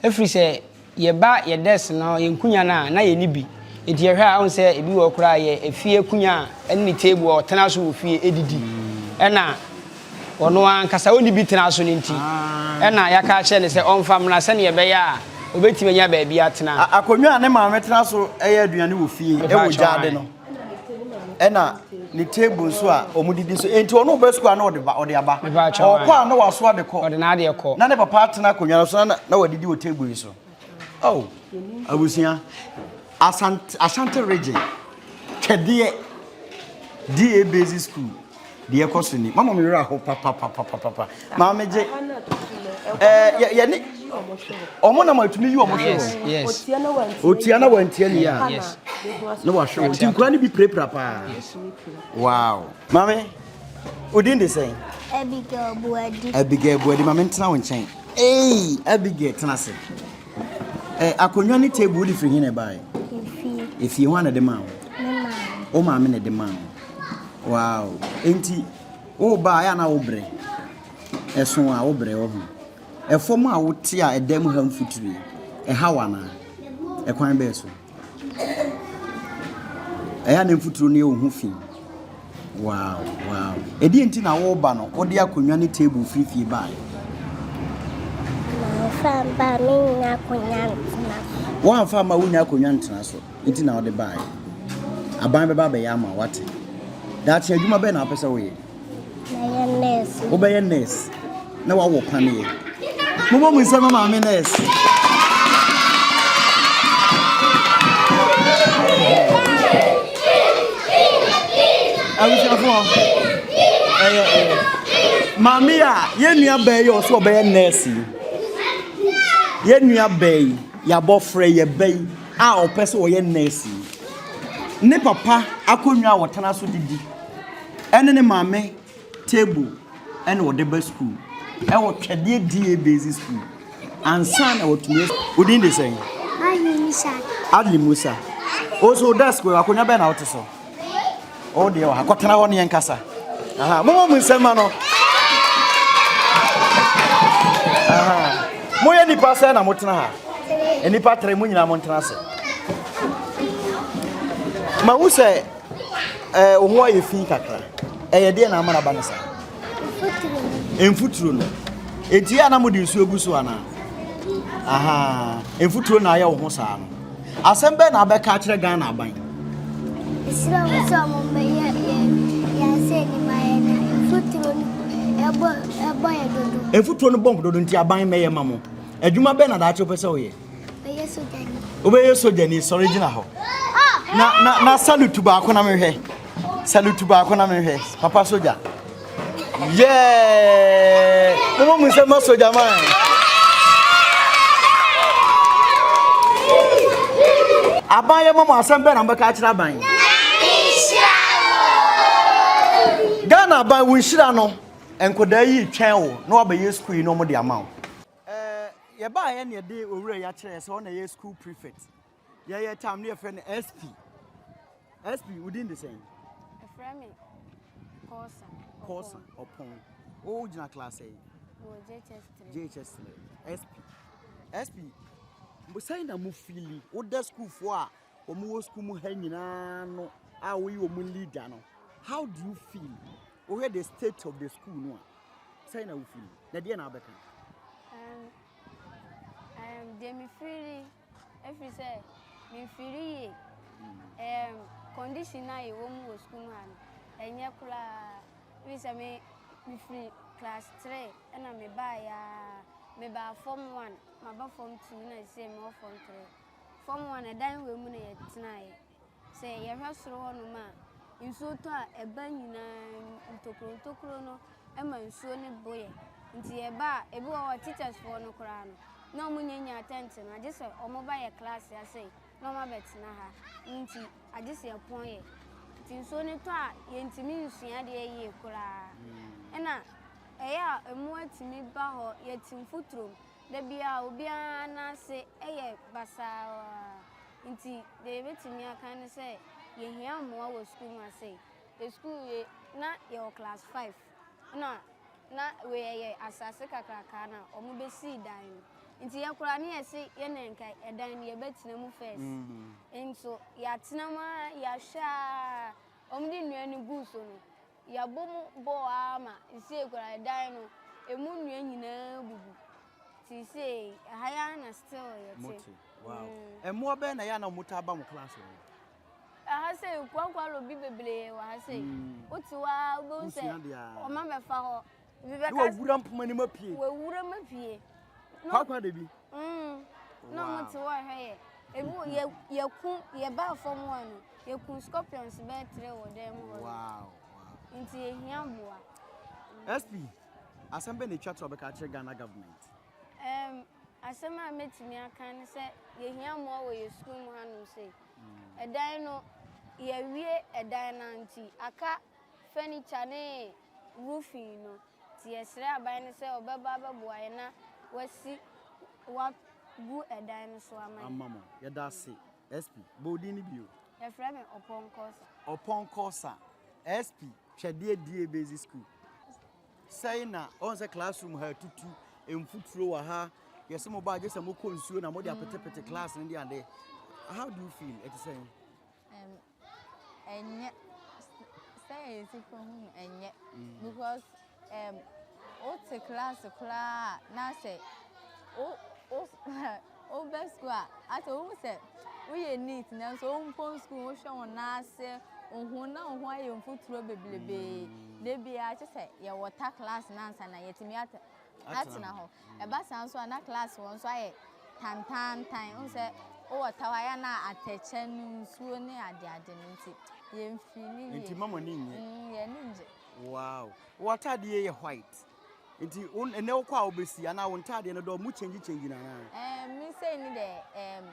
Ɛfiri sɛ yɛba yɛ desk no, yɛn nkunya no a, na yɛnni bi. Nti yɛhwɛ a, wohu sɛ ebi wɔ hɔ koraa a, yɛ efie kunya ne ne table a ɔtena so wɔ fie didi. Ɛna ɔno ankasa ɔnni bi tena so no nti, ɛna yɛaka akyerɛ no sɛ ɔmfa mmra sɛdeɛ ɛbɛyɛ a ɔbɛtumi anya baabi atena.
Akonnwa a ne maame tena so yɛ aduane wɔ fie wɔ gyaade no, ɛna ne table nso a wɔdidi so. Enti ɔno ɔba sukuu a na ɔde ba, ɔde aba. Ɔkɔ a na wasoa de kɔ.
Ɔde n'adeɛ kɔ.
Na ne papa atena akonnwa no so na na wadidi wɔ table yi so. Oh, abusua, Asante, Ashanti region, Twɛdeɛ, DA Basic School. Deɛ ɛkɔ so ni. Mama me werɛ aho papapapapapa. Maame gye. Ɛɛ yɛ yɛ ne. Ɔmo na ma etumi yi ɔmo hwɛ
hɔ. Yes.
Otia na wantia ni a. Yes. Na wahwɛ wɔn. Nti nkura no bi pirapira paa. Wow. Maame, odin de sɛn?
Abigail Buadi.
Abigail Buadi, maame ntena wo nkyɛn. Hey, Abigail tena ase. Eh, akonnwa ne table wode firi he na ɛbaeɛ?
Efie.
Efie ho a na ɛde maa wo?
Me maame.
Wo maame na ɛde maa wo. Wow. Enti woreba a, ɛyɛ a na wobrɛ. Ɛso a wobrɛ wɔ ho. Ɛfam a wote a ɛda mu ha mfuturo yi, ɛha wo anaa? Ɛkwan bɛɛ so? Ɛyɛ a na mfuturo no yɛ wo ho fi. Wow, wow. Ɛdeɛ nti na woreba no, wode akonnwa ne table firi fie baeɛ?
Mamfa mba a mennya akonnwa ntena so.
Woamfa amma a wonnya akonnwa ntena so. Nti na wode baeɛ. Aban bɛba abɛyɛ ama wo, wate? Daakye adwuma bɛn na wopɛ sɛ woyɛ?
Mɛyɛ nurse.
Wobɛyɛ nurse na woawɔ paneɛ. Mommɔ mo nsam ma maame nurse. Abusuafoɔ, ɛyɛ ɛyɛ. Maame a yɛn nua bɛɛ yi ɔsɛ ɔbɛyɛ nurse yi. Yɛn nua bɛɛ yi, yɛabɔfrɛ yɛ bɛ yi. a ɔpɛ sɛ ɔyɛ nɛɛse yi. Ne papa akonnwa a ɔtena so didi ne ne maame table na ɔde ba sukuu ɛwɔ Twɛdeɛ DA Basic School ansa na watumi. Wo din de sɛn?
Adli Musa.
Adli Musa. O so desk wɔ akonnwa bɛn na wote so? O deɛ wɔ ha kɔtena hɔ ne yɛn kasa. Aha, mommɔ mo nsɛm ma no. Aha, moyɛ nipa sɛ na motena ha. Nnipa tere mo nyinaa montena ase. Mahu sɛ ɛɛ wo ho ayɛ fi kakra. Ɛyɛ deɛ na ama no aba no saa. Mfuturo no. Enti yɛ a na mode nsuo gu so anaa? Aha, mfuturo na ayɛ wo ho saa no. Asɛm bɛn na abɛka akyerɛ Ghana aban?
Mesrɛ wɔn sɛ wɔmmɛyɛ yɛn yɛn asɛnnimayɛ na mfuturo no ɛbɔ ɛbɔ yɛ dodo.
Mfuturo no bɔ dodo nti aban mmɛyɛ ma mo. Adwuma bɛn na daakye wopɛ sɛ woyɛ?
Mɛyɛ sogyani.
Wobɛyɛ sogyani, sɔre gyina hɔ. Na na na salute baako na mehwɛ. Salute baako na mehwɛ. Papa sogya. Yeah! Mommɔ mo nsam ma sogya man. Aban yɛ mɔmɔ asɛm bɛn na mobɛka akyerɛ aban? Ghana aban wo nhyira no nkɔdaa yi twɛn wo na wabɛyɛ sukuu yi na wɔde ama wo. Yɛbaeɛ na yɛde owura yi akyerɛ sɛ ɔna yɛ school prefect. Yɛyɛ tam ne yɛfrɛ no SP. SP, wo din de sɛn?
Ɛfrɛ me Kɔsa.
Kɔsa Ɔpɔn. Wo gyina class yi?
Wɔ JHS 3.
JHS 3. SP. SP, sɛn na mo feeli? Woda sukuufoɔ a wɔn wɔ sukuu mu ha nyinaa no a woyi wɔn leader no, how do you feel? Wohwɛ the state of the school no a, sɛn na wo feeli? Na deɛ na wobɛka?
Um, Deɛ me feeli ɛfiri sɛ me feeli yie. Ɛɛm condition a yɛwɔ mu wɔ sukuu mu ha no ɛnyɛ koraa. Ɛfiri sɛ me mefiri class 3 ɛna mebaeɛ ara mebaa form 1 maba form 2 na seesei mewɔ form 3. Form 1 ɛdan wei mu na yɛtenaeɛ. Sɛ yɛhwɛ soro hɔnom a, nsuo tɔ a ɛba nyinaa ntokuro ntokuro no ma nsuo no bo yɛ. Nti ɛba a, ebi wɔ hɔ a teachers foɔ no koraa no, na wɔn nyɛ nyaa tent no, agye sɛ wɔn ba yɛ class ha sei na wɔn abɛtena ha. Nti agye sɛ yɛpɔn yɛ. Nti nsuo no tɔ a, yɛntumi nsua adeɛ yie koraa. Ɛna ɛyɛ a mmoa tumi ba hɔ, yɛte mfuturo mu. Da biara obiara nan ase yɛ basaa. Nti deɛ yɛbɛtumi aka ne sɛ yɛhia mmoa wɔ sukuu mu ha sei. Yɛ sukuu wie na yɛwɔ class 5 na na wei ɛyɛ asase kakraka na wɔn bɛsii dan no. Nti yɛ koraa ne yɛse yɛ na nka ɛdan no yɛbɛtena mu first. Nso yɛatena mu ara yɛahwɛ ara wɔn de nnua no guu so no Yɛabɔ mu bɔɔ ara ma seesei koraa ɛdan no, emu nnua nyinaa abubu. Nti seesei ɛha yi ara na still yɛte.
Mote. Wow. Mm. Mmoa bɛn na ɛyɛ a na wɔtaa ba mo class hɔ?
Ɛha sei nkoankoa bi bebree wɔ ha sei. Mm. Wote hɔ ara wobɛhu sɛ wɔn abɛfa hɔ.
Ebi bɛka. Wɔawura mpoma no mu apue.
Wɔawura mu apue.
Kwakwa da bi.
Mm. Na wɔn te hɔ hwɛ yɛ. Ebi yɛ yɛku yɛbaa fam hɔ no. Yɛkuu scorpions bɛyɛ tre wɔ dan mu hɔ.
Wow,
wow. Nti yɛhia mmoa.
SP, asɛm bɛ na etwa to a bɛka akyerɛ Ghana government?
Um, asɛm a mɛtumi aka ne sɛ yɛhia mmoa wɔ yɛ sukuu mu hanom sei. Ɛdan no, yɛawie ɛdan no nti aka furniture ne roofing no. Nti yɛsrɛ aban no sɛ ɔbɛba abɛboa yɛn na wasi wagu ɛdan no so ama yɛn.
Ama mo. Yɛda ase. SP, bɔ wo din no bio.
Yɛfrɛ me Ɔpɔn Kɔsa.
Ɔpɔn Kɔsa, SP, Twɛdeɛ DA Basic School. Sɛn na ɔn sɛ classroom ha atutu, mfuturo wɔ ha, yɛsɛ mo ba agye sɛ mokɔ nsuo na mode apetepete class no de ade. How do you feel? Ɛte sɛn?
Ɛnyɛ sɛ yɛsi fa hu no ɛnyɛ because um, wote class koraa na sɛ wo wo wobɛ school a asɛ wohu sɛ woyɛ neat nanso wompɔn school wohwɛ wo nan ase wo ho na wo ho ayɛ mfuturo bebrebee da biara kyɛ sɛ yɛwɔ ta class no ansa na yɛtumi ata atena hɔ. Ɛba saa nso a na class hɔ nso ayɛ tantaantan. Wohu sɛ wowɔ tawa a ɛyɛ a na atɛkyɛ no nsuo ne adeade no nti yɛmfili yie.
Nti mma mo ani nnye.
Mm, yɛn ani ngye.
Wow. W'ataadeɛ yɛ white. Nti wo ɛnɛ wokɔ a wobɛsi anaa wo ntaadeɛ no dɔ mo change change no anaa?
Ɛɛ me sei ne deɛ ɛɛm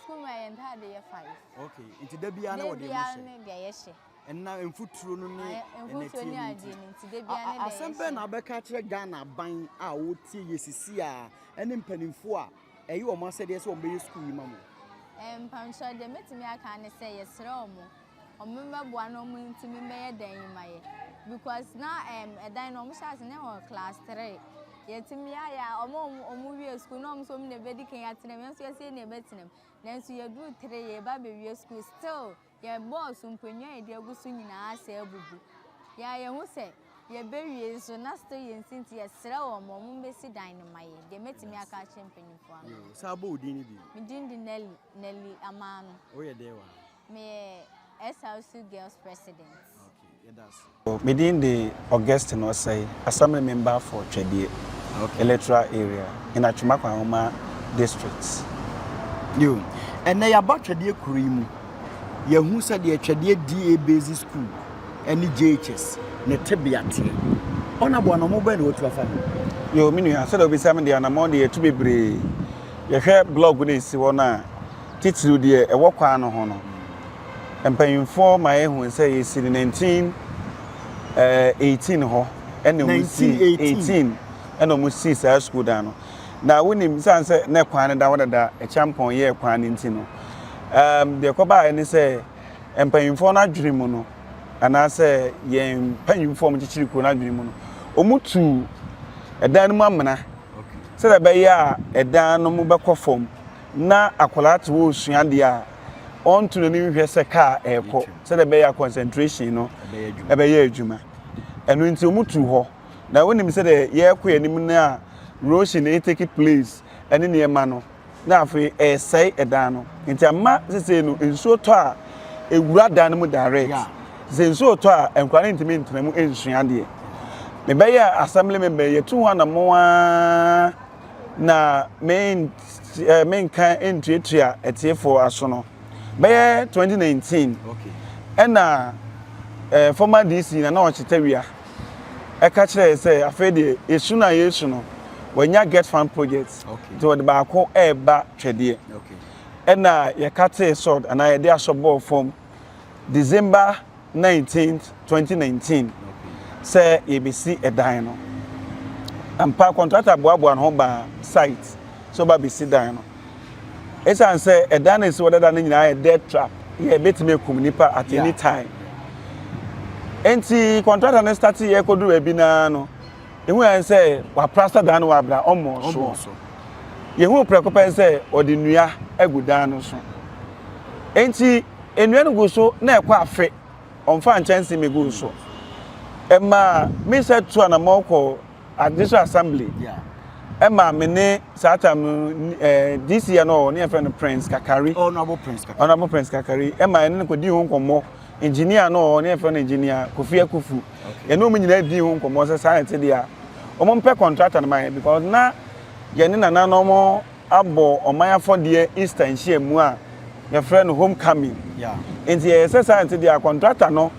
school mu a yɛn ntaadeɛ yɛ five.
Okay, nti da biara na
Da
wɔde mo
biara
hyɛ.
ne deɛ yɛhyɛ.
Ɛnna mfuturo no ne
Mfuturo ne adeɛ no nti da biara ne deɛ
Asɛm bɛn na wobɛka akyerɛ Ghana aban a wɔtie yɛ sisi a ɛne mpanimfoɔ a ɛyɛ wɔn asɛdeɛ sɛ wɔbɛyɛ sukuu yi ma mo?
Mpakyɛw deɛ mɛtumi aka ne sɛ yɛsrɛ wɔn, wɔn mmɛboa na wɔn ntumi mmɛyɛ dan yi ma yɛ because na ɛdan no wɔn hyɛ ase na ɛwɔ class 3 yɛtumi ayɛ a wɔn a wɔn wie sukuu na wɔn nso wɔn na ɛbɛdi kan atena mu yɛn nso yɛsɛ yɛn na ɛbɛtena mu nanso yɛduru 3 yɛba abɛwie sukuu still Yɛn bɔɔso nkonnwa a yɛde agu so nyinaa asɛe abubu. Yɛn a yɛhu sɛ yɛbɛwie nso na still yɛnsi nti yɛsrɛ wɔn ma wɔmmɛsi dan no ma yɛn. Deɛ mɛtumi aka akyerɛ mpanimfoɔ ano.
Yoo, san bɔ wo din no bio.
Me din de Nelly, Nelly Amaano.
Woyɛ dɛn wɔ ha?
Meyɛ SRC Girls President.
Okay, yɛda ase.
Me din de Augustine Osei, Assembly Member for Twedie Electoral Area in Atwima Kwanwoma District.
Yo, ɛnɛ yɛaba Twɛdeɛ kuro yi mu. Yɛahu sɛdeɛ Twɛdeɛ DA Basic School ne JHS ne tebea teɛ. Ɔnabo anammɔn bɛn na watu afa ho?
Yo, me nua, sɛdeɛ wobisa me deɛ anammɔn deɛ yɛatu bebree. Yɛhwɛ blɔg no a ɛsi hɔ no a, titiriw deɛ ɛwɔ kwan no ho no, mpanyimfoɔ ma yɛhu sɛ yɛsi no 1918 hɔ ɛna wɔn si 18 ɛna wɔn si saa sukuu dan no. Na wonim sane sɛ na kwan no da hɔ dada, Ɛkyampɔn yɛɛ kwan no nti no, um, deɛ ɛkɔbaeɛ ne sɛ mpanyimfoɔ no adwene mu no, anaasɛ yɛn mpanyimfoɔ a wɔkyekyere kuro no adwene mu no, wɔtuu ɛdan no mu amena sɛdeɛ ɛbɛyɛ a ɛdan no mu bɛkɔ fam na akwadaa te hɔ resua adeɛ a ɔnto n'ani nhwɛ sɛ kaa ɛrekɔ sɛdeɛ ɛbɛyɛ a concentration no ɛbɛyɛ adwuma. Ɛno nti wɔtuu hɔ. Na wonim sɛdeɛ yɛrekɔ yɛn anim no a erosion take place ɛne nneɛma no. na afei ɛresɛe ɛdan no. Nti ama sesei no nsuo tɔ a ɛwura dan no mu direct. Sɛ nsuo tɔ a nkwadaa no ntumi ntena mu nsua adeɛ. Mebɛyɛ assembly member yɛtu ho anammɔn ara na menka ntuatua atiefoɔ aso no. Bɛyɛ 2019 ɛna former DC Nana Ɔkyetawia ɛka kyerɛɛ sɛ afei deɛ esu no a yɛresu no wanya get fund project nti wɔde baako ɛreba twɛdeɛ ɛna yɛka tee sɔd anaa yɛde asɔ bɔɔ fam December 19th 2019 sɛ yɛbɛsi ɛdan no ampa kɔntrata boaboa ne ho baa site sɛ ɔba bɛsi dan no Esiane sɛ ɛdan no a esi hɔ dada no nyinaa yɛ death trap, yɛ ebetumi akum nipa at any time. Enti kɔntrata no start yɛ kɔduru baabi naa no, ehu yɛn sɛ waprasta dan no wɔ abira ɔmmɔɔ so. Yehu prɛko pɛ sɛ ɔde nnua agu dan no so. Enti nnua no gu so na ɛkɔ afe, ɔmfa nkyɛnse mmeguu so. Ɛmaa me nsa tu anammɔn kɔɔ Adesua Assembly ɛma me ne saa time no ɛɛ eh, DC yɛ no ne yɛfrɛ no Prince Kakari.
Honourable Prince Kakari.
Honourable Prince Kakari ɛma ɛne no kɔdi ho nkɔmmɔ. Engineer no ɔwɔ ne yɛfrɛ no Engineer Kofi Akufu. Yɛne wɔn nyinaa di ho nkɔmmɔ sɛ saa na ɛte deɛ a wɔn mpɛ contractor no ma yɛn because na yɛne nananom abɔ ɔman afɔdeɛ Easter nhyiamu a yɛfrɛ no home coming. Nti yɛyɛ sɛ saa nti deɛ kɔntrata no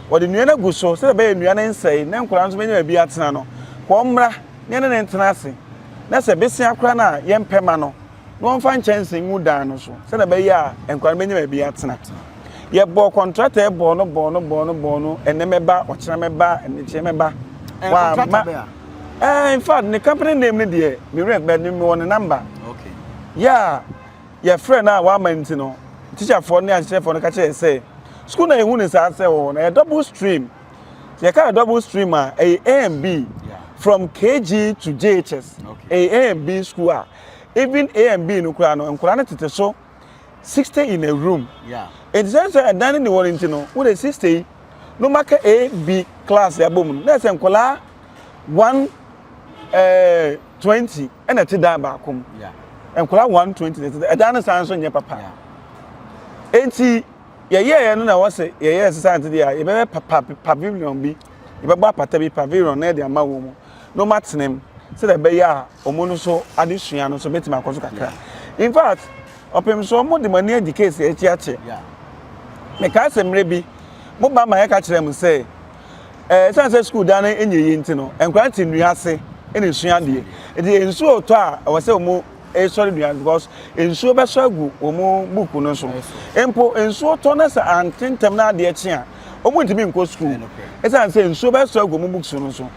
wɔde nnua no agu so sɛdeɛ ɛbɛyɛ nnua no nsɛe na nkwadaa nso bɛnya baabi atena no, kɔ mmra na yɛne no ntena ase na sɛ besia koraa no a yɛmpɛ ma no na wɔmfa nkyɛnse ngu dan no so sɛdeɛ ɛbɛyɛ a nkwadaa no bɛnya baabi atena. Yɛbɔɔ kɔntrata bɔɔ no bɔɔ no bɔɔ no bɔɔ no ɛnɛ mɛba ɔkyena mɛba ɛnɛkyɛ mɛba.
Wamma.
Eh, in fact, ne company name no deɛ, me werɛ but me wɔ ne number.
Okay.
Yeah, yɛfrɛ no a wama nti no, teacherfoɔ ne akyerɛfoɔ no ka kyerɛ sɛ, school na yɛhu ne saa sɛ wɔ no, ɛyɛ double stream. Sɛ yɛka double stream a, ɛyɛ A and B.
Yeah.
From KG to JHS.
Okay.
Ɛyɛ A and B school a, even A and B no koraa no, nkwadaa no tete so 60 in a room.
Yeah.
Nti sɛ sɛ ɛdan no ni hɔ no nti no, wode 60 yi, no maka A, B class abɔ mu no, na ɛsɛ nkwadaa one eh, 20 ɛna ɛte dan baako mu. Nkwadaa 120 na ɛte dan, ɛdan no san nso nyɛ papa. Enti yɛyɛɛ no na ɛwɔ sɛ yɛyɛɛ sesa nti deɛ a yɛbɛyɛ pa, pavilion bi, yɛbɛbɔ apata bi pavilion na yɛde ama wɔn mu na wɔn atena mu sɛdeɛ ɛbɛyɛ a wɔn nso adesua no nso bɛtumi akɔ so kakra. In fact, ɔpem so wɔn de mo ani adi case akyi akyɛ. Mekaa sɛ mmerɛ bi mo ba ma yɛka kyerɛ mo sɛ ɛɛ ɛsiane sɛ sukuu dan no nyɛ yie nti no nkwadaa te nnua ase na esua adeɛ. Nti nsuo retɔ a ɛwɔ sɛ wɔn esɔre dua because nsuo bɛsɔ agu wɔn book no so. Mpo nsuo tɔ na sɛ ante ntɛm na adeɛ kye a wɔn ntumi nkɔ sukuu ɛsiane sɛ nsuo bɛsɔ agu wɔn books no so.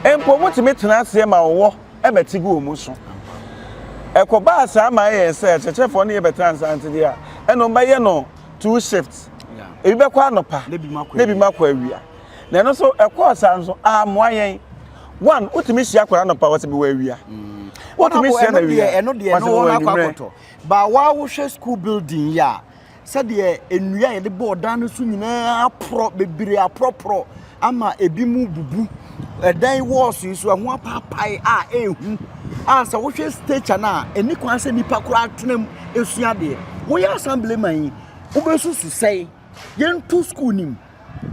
Mpo wɔn tumi tena aseɛ ma ɔwɔ ɛbɛte gu wɔn so. Ɛkɔbaa saa ma ɛyɛ sɛ akyerɛkyerɛfoɔ no yɛ bɛtena nsante deɛ a ɛna wɔn bɛyɛ no two shifts. Ebi bɛkɔ anɔpa na ebi mu akɔ awia. Na ɛno nso ɛkɔɔ saa nso amoa yɛn. One, wotumi hyia akwadaa anɔpa wɔsɛ mewɔ awia. Wotumi hyia no awia
ɛno deɛ
wɔsɛ
no
mewɔ
wɔn akɔ
anwummerɛ.
akɔtɔ. Ba wa wohwɛ school building yi a sɛdeɛ nnua a yɛde bɔɔ dan no so nyinaa aporɔ bebree aporɔporɔ ama ebi mu bubu. Ɛdan walls yi so ɛho apaapae a ɛrehu a sɛ wohwɛ stature no a ɛni kwan sɛ nipa koraa tena mu esua adeɛ. Woyɛ assemblyman yi wobɛsusu sɛn yɛnto school nim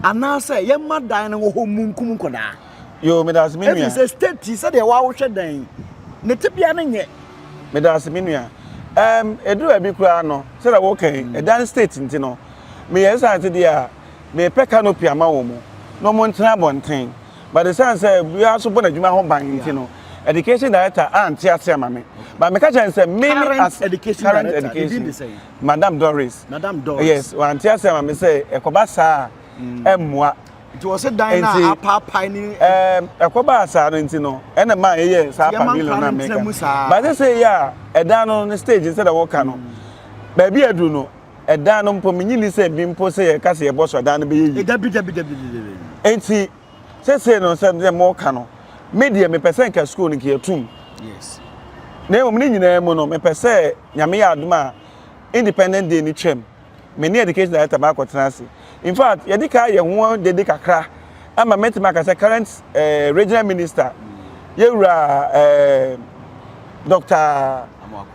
anaasɛ yɛmma dan no wɔ hɔ mu nkum nkɔdaa.
Yoo, meda ase me nua.
Ɛfiri sɛ state yi sɛdeɛ woahwɛ dan yi ne tebea no nyɛ.
Meda ase me nua. Um, ɛduru baabi koraa no, sɛdeɛ woka yi, ɛdan state nti no, meyɛ ɛsiane sɛ deɛ a mepɛ canopy ama wɔn mu na wɔn ntena abɔnten. But ɛsiane sɛ biara nso bɔ n'adwuma ho ban nti no, education director ante ase ama me. But meka kyerɛ no sɛ me ne
Current
as
education
current
director, ne din de
education,
sɛn?
Madam Doris.
Madam Doris.
Yes, wante ase ama me sɛ ɛkɔba saa a ɛmmoa.
Nti wɔ sɛ dan no
Nti,
a apaapae ne.
Ɛɛm, ɛkɔbaa saa no nti no, ɛna maa yɛyɛ saa
Nti yɛma
pavilion
nkwadaa
no a
no ntena
meka.
mu saa.
But sɛ yɛ a, ɛdan no ne stage sɛdeɛ wɔka no, baabi a aduru no, ɛdan no mpo menye ni sɛ bi mpo sɛ yɛka sɛ yɛbɔ so ɛdan no bɛyɛ yie.
Dabi dabi dabi dabi.
Nti, sɛsei no sɛ deɛ moka no, me deɛ mepɛ sɛ nka school no nka yɛtum.
Yes.
Na mmom ne nyinaa mu no, mepɛ sɛ Nyame yɛ adom a Independent Day no twam. Me ne education director maakɔtena ase. In fact, yɛde ka yɛ ho dede kakra ama mɛtumi aka sɛ current eh, regional minister, yɛwura eh, Dr.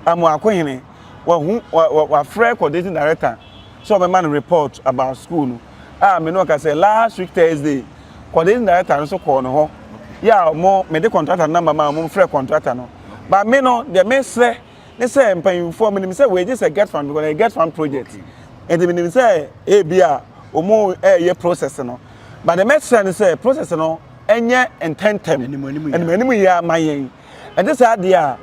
Amoakohene wahu wafrɛ coordinating director sɛ ɔbɛma no report about school no a me ne ɔka sɛ last week Thursday coordinating director no nso kɔɔ no hɔ yɛ a ɔmo mede contractor no number ma ɔmo frɛ contractor no ba me no deɛ mesrɛ ne sɛ mpanyinfoɔ menim sɛ wei gye sɛ get fund because ɛyɛ get fund project nti menim sɛ ebi a ɔmo ɛyɛ process no but deɛ mɛsrɛ ne sɛ process no ɛnyɛ ntɛntɛm anim anim yɛ ama yɛn ɛnte saa deɛ a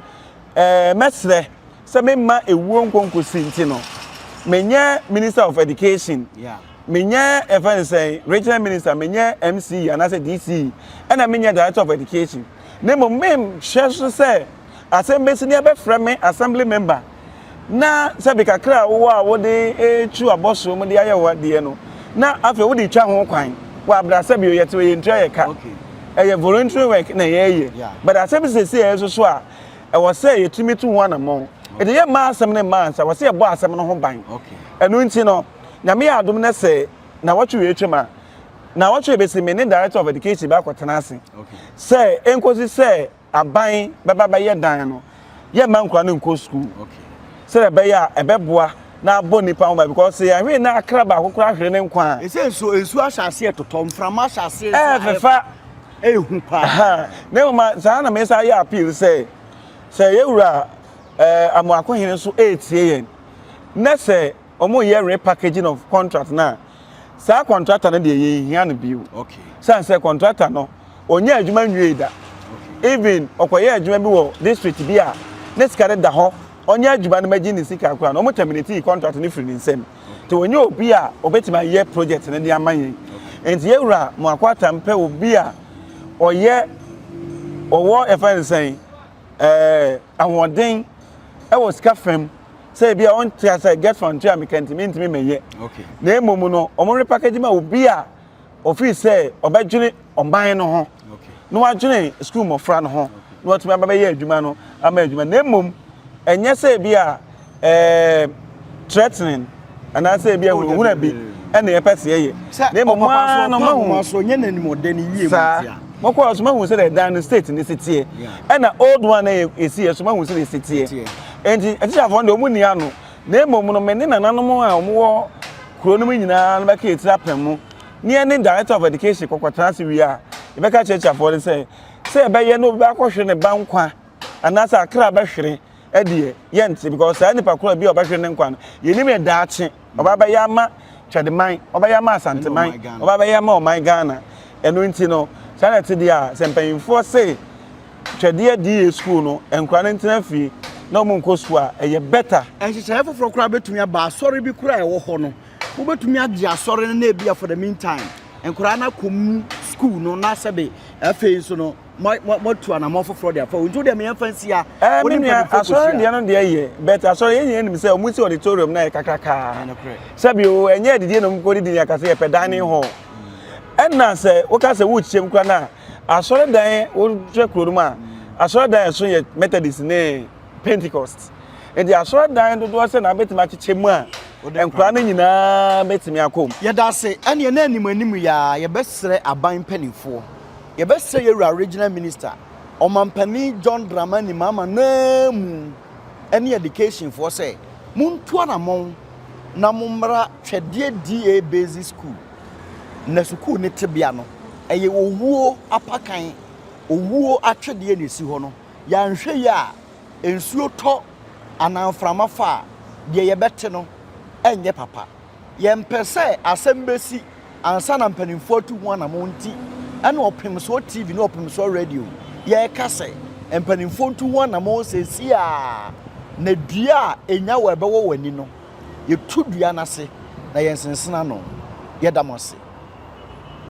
ɛɛ mɛsrɛ sɛ memma ewuo nkonkosi nti no menyɛ minister of education menyɛ ɛfɛ ne sɛn regional minister menyɛ mce anaasɛ dce ɛna menyɛ director of education na mmom menhwɛ so sɛ asɛm bɛsi ne ɛbɛfrɛ me assembly member na sɛbi kakra a wowɔ a wode retu abɔsoɔ mu de ayɛ wo adeɛ no na afei wode twa ho kwan wɔ abra sɛbi yɛte yɛ ntua yɛ ka ɛyɛ voluntary work na yɛyɛ but asɛm sɛsi ɛyɛ so so a ɛwɔ sɛ yɛtumi tu ho anammɔn ɛde yɛ mmaa asɛm ne mmaa nsa wɔ sɛ yɛbɔ asɛm no ho ban ɛno nti no nyame yɛ adom no sɛ na wɔtwe wei twam a na wɔtwe bɛsi me ne director of education bɛakɔtena ase sɛ ɛnkɔsi sɛ aban bɛba bɛyɛ dan no yɛmma nkwadaa no nkɔ sukuu sɛdeɛ ɛbɛyɛ a ɛbɛboa na abɔ nipa ho ban because sɛ yɛhwere na akra baako koraa hwere ne nkwa a.
Ɛsɛ nsuo nsuo ahyɛ aseɛ totɔ mframa ahyɛ aseɛ
nso ɛfefa
ɛhu paa.
Na mmom saa na mesa yɛ appeal sɛ sɛ yɛwura ɛɛ Amoako hene nso ɛretie yɛn na sɛ wɔyɛ repackaging of contract no a saa contractor no deɛ yɛnhia no bio sane sɛ contractor no ɔnyɛ adwuma nwie da even ɔkɔyɛ adwuma bi wɔ district bi a ne sika no da hɔ ɔnyɛ adwuma no magye ne sika koraa no ɔmo terminate contract no firi ne nsam nti ɔnyɛ obi a ɔbɛtumi ayɛ project no de ama yɛn nti yɛwura mo akwata mpɛ obi a ɔyɛ ɔwɔ ɛfɛ ne sɛn ɛɛ ahoɔden ɛwɔ sika fam sɛ ebi a ɔnte asɛ get from ntua meka ntumi ntumi mɛyɛ na mmom no ɔmo repackage ma obi a ofii sɛ ɔbɛdwene ɔman no ho na wadwene sukuu mmɔfra no ho na watumi aba bɛyɛ adwuma no ama adwuma na mmom ɛnyɛ sɛ ebi a ɛɛ threatening anaasɛ ebi a oh, hunahuna bi ɛna yɛpɛ sɛ yɛyɛ na mmom mo ara no mahu saa mɔkɔ so mahu sɛ ɛdan no state ne si teɛ ɛna old one na esi yɛ so mahu sɛ esi teɛ nti atikyafoɔ no deɛ wɔn ni ano na mmom no me ne nananom a wɔwɔ kuro no mu nyinaa no bɛka etiri apɛn mu ne yɛne director of education kɔkɔtena ase wie a yɛbɛka kyerɛ atikyafoɔ no sɛ sɛ ɛbɛyɛ na obi akɔhwere ne ba nkwa anaasɛ akra bɛhwere ɛdeɛ yɛnte because saa nipa koro bi a ɔbɛhwere ne nkwa no yɛnim yɛ daakye ɔba bɛyɛ ama twɛdeman ɔbɛyɛ ama asanteman ɔba bɛyɛ ama ɔman ghana ɛno nti no saa na ɛte deɛ a sɛ mpanyinfoɔ se twɛdeɛ da school no nkora no ntena fie na wɔn nkɔ school a ɛyɛ better.
Nhyehyɛeɛ foforɔ koraa bɛtumi aba asɔre bi koraa a ɛwɔ hɔ no mobɛtumi agye asɔre no na ebia for the meantime nkwadaa no akɔ mu school no na sɛbe afei nso no moatu anammɔn foforɔ de afa wo nti wodeɛ meyɛmfa nsi a
eh, me nua asɔre deɛ no deɛ yɛ but asɔre yɛn nyinaa nim sɛ ɔmo si auditorium na yɛ kakrakaa sɛbi o ɛnyɛ adidie na ɔmo kɔ didi yɛ kasa yɛpɛ dining hall ɛna sɛ woka sɛ wokyɛm kora no a asɔredan wohwɛ kuro no mu a asɔredan ɛso yɛ methodist ne pentecost nti asɔredan dodoɔ sɛ na wobɛtumi akyekyɛ mu a nkwadaa no nyinaa bɛtumi akɔ mu.
Yɛda ase ɛneɛ na anim anim yi ara yɛbɛsrɛ aban mpaninfoɔ, yɛbɛsrɛ yɛwura regional minister, ɔmanpanin John Dramani Mahama no ara mu ɛne education foɔ sɛ montu anamɔn na mommra Twɛdeɛ DA Basic School na sukuu no tebea no ɛyɛ owuo apakan, owuo atwedeɛ na ɛsi hɔ no, yɛanhwɛ yie a nsuo tɔ anaa mframa fa a, deɛ yɛbɛte no ɛnyɛ papa. Yɛmpɛ sɛ asɛm bɛsi ansa na mpanimfoɔ atu ho anammɔn nti ɛna Ɔpemsoɔ TV ne Ɔpemsoɔ Radio yɛreka sɛ mpanimfoɔ ntu ho anammɔn seesei ara na dua a ɛnya wɔ ɛbɛwɔ w'ani no, yɛtu dua no ase na yɛnsensene ano. Yɛda mo ase.